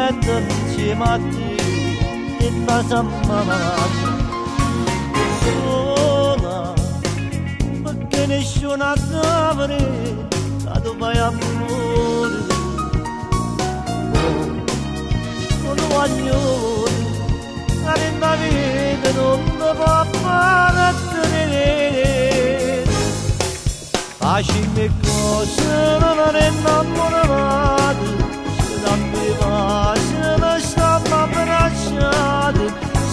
letto insieme a te e basamma sola, perché nessuno saprà che tu fai amore. Oh, non voglio, che nella vita non mi può fare tenere. Facimi cose, non è innamorato, se non mi piace, non stiamo abbracciati,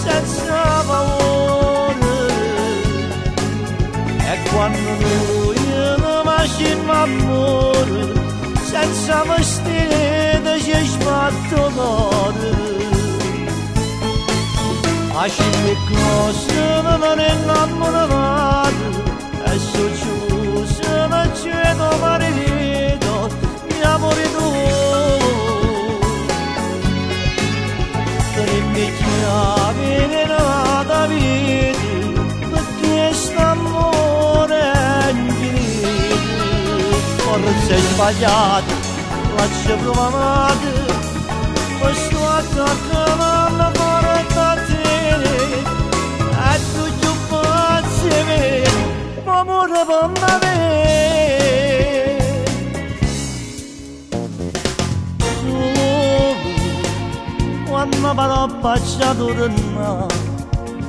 senza paura. E quando noi non facciamo amore, senza vestiti ci sbatto cuore. Facimi cose, non è innamorato, e so non c'è marito, mi amore tu. Mi chiami nella vita, perché st'amore è infinito. Forse è sbagliato, ma ci provato, questo attacco non porta a te. E tu più pazzi, ma amore per me. Quando parò baciato torna,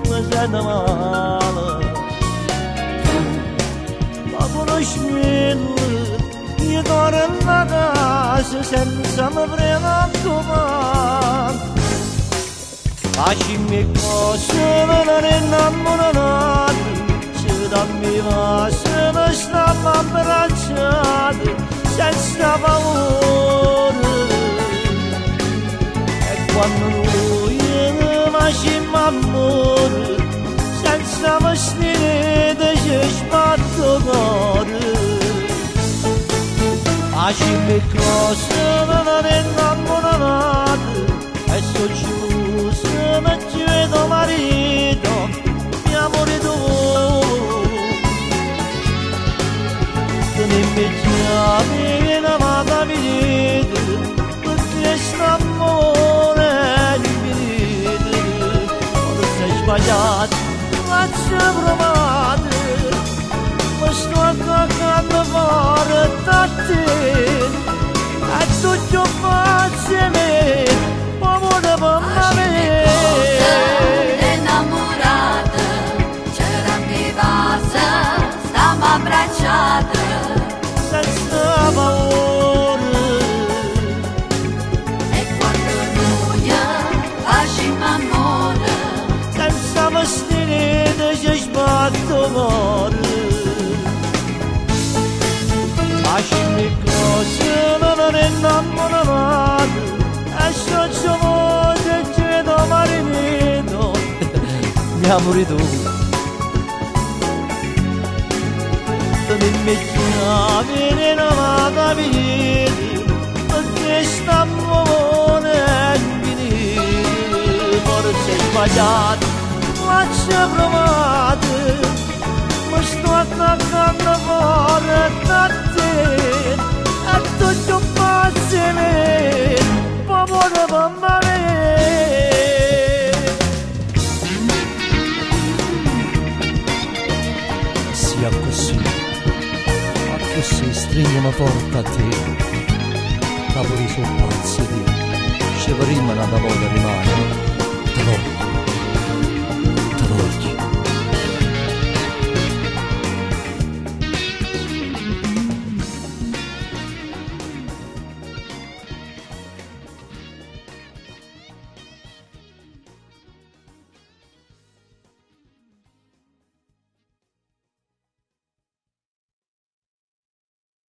mi sento male. Ma conosci io torno a casa senza mi preoccupare. Facimi cose, non è innamorato, se dammi pace, mi stiamo abbracciati, senza paura. Quando noi facciamo amore, senza vestiti ci sbatto cuore. Facciamo cose, non è innamorato, e so giusto, non ci vedo marito, mio amore tu. Tu mi chiami nella vita, perché st'amore è infinito. Forse è sbagliato, ma ci ho provato, ma sto attaccando forte a te. E tu più facile, amore per me. Innamorata, c'era mi basa, stiamo abbracciate, senza paura. E quando noi facciamo amore, senza vestiti ci sbatto cuore. Facimi cose, non è innamorato, e so giovane ci vedo marito, mi amore tu. Tu mi chiami nella vita, perché st'amore è infinito. Forse è sbagliato, ma ci ho provato, ma sto attaccando forte a te. E tu più facile, amore per me. Sia così, così stringono forte a te, la pure sono pazzi di, ci prima una volta rimane, te lo.